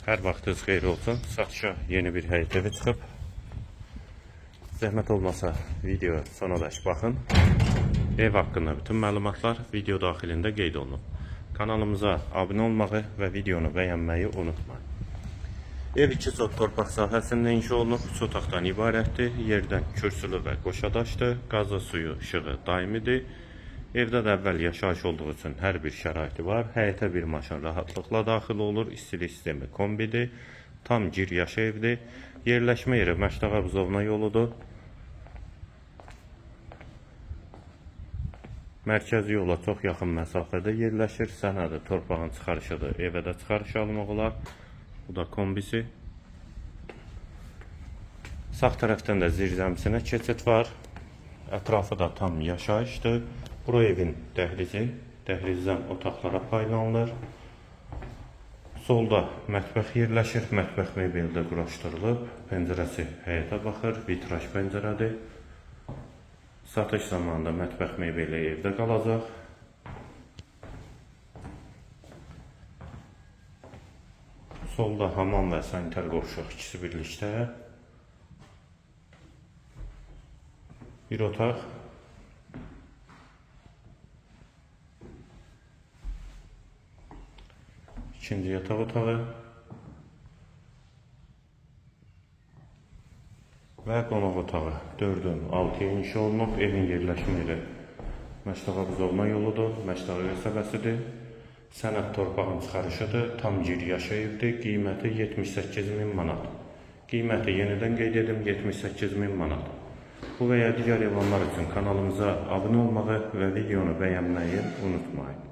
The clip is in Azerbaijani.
Hər vaxtınız xeyir olsun. Satışa yeni bir həyət evi çıxıb. Zəhmət olmasa video sonadək baxın. Ev haqqında bütün məlumatlar video daxilində qeyd olunub. Kanalımıza abunə olmağı və videonu bəyənməyi unutmayın. Ev 2 sot torpaq sahəsində inşa olunub, 3 otaqdan ibarətdir. Yerdən kürsülü və qoşadaşdır. Qazı, suyu, işığı daimidir. Evdə də əvvəl yaşayış olduğu üçün hər bir şəraiti var. Həyətə bir maşın rahatlıqla daxil olur. İstilik sistemi kombidir. Tam gir yaşa evdir. Yerləşmə yeri Məşdağa Buzovna yoludur. Mərkəzi yola çox yaxın məsafədə yerləşir. Sənədi torpağın çıxarışıdır. Evə də çıxarış almaq olar. Bu da kombisi. Sağ tərəfdən də zirzəmisinə keçid var. Ətrafı da tam yaşayışdır. Bura evin dəhlizi. Dəhlizdən otaqlara paylanılır. Solda mətbəx yerləşir. Mətbəx mebeli də quraşdırılıb. Pəncərəsi həyətə baxır. Vitraj pəncərədir. Satış zamanında mətbəx mebeli evdə qalacaq. Solda hamam və sanitar qovşaq ikisi birlikdə. Bir otaq. İkinci yataq otağı və qonaq otağı 4-ün 6-ya inşa olunub. Evin yerləşmə yeri Məşdağa Buzovna yoludur, Məşdağa qəsəbəsidir. Sənəd torpağın çıxarışıdır, tam gir yaşa evdir. Qiyməti 78.000 manat. Qiyməti yenidən qeyd edim, 78.000 manat. Bu və ya digər elanlar üçün kanalımıza abunə olmağı və videonu bəyənməyi unutmayın.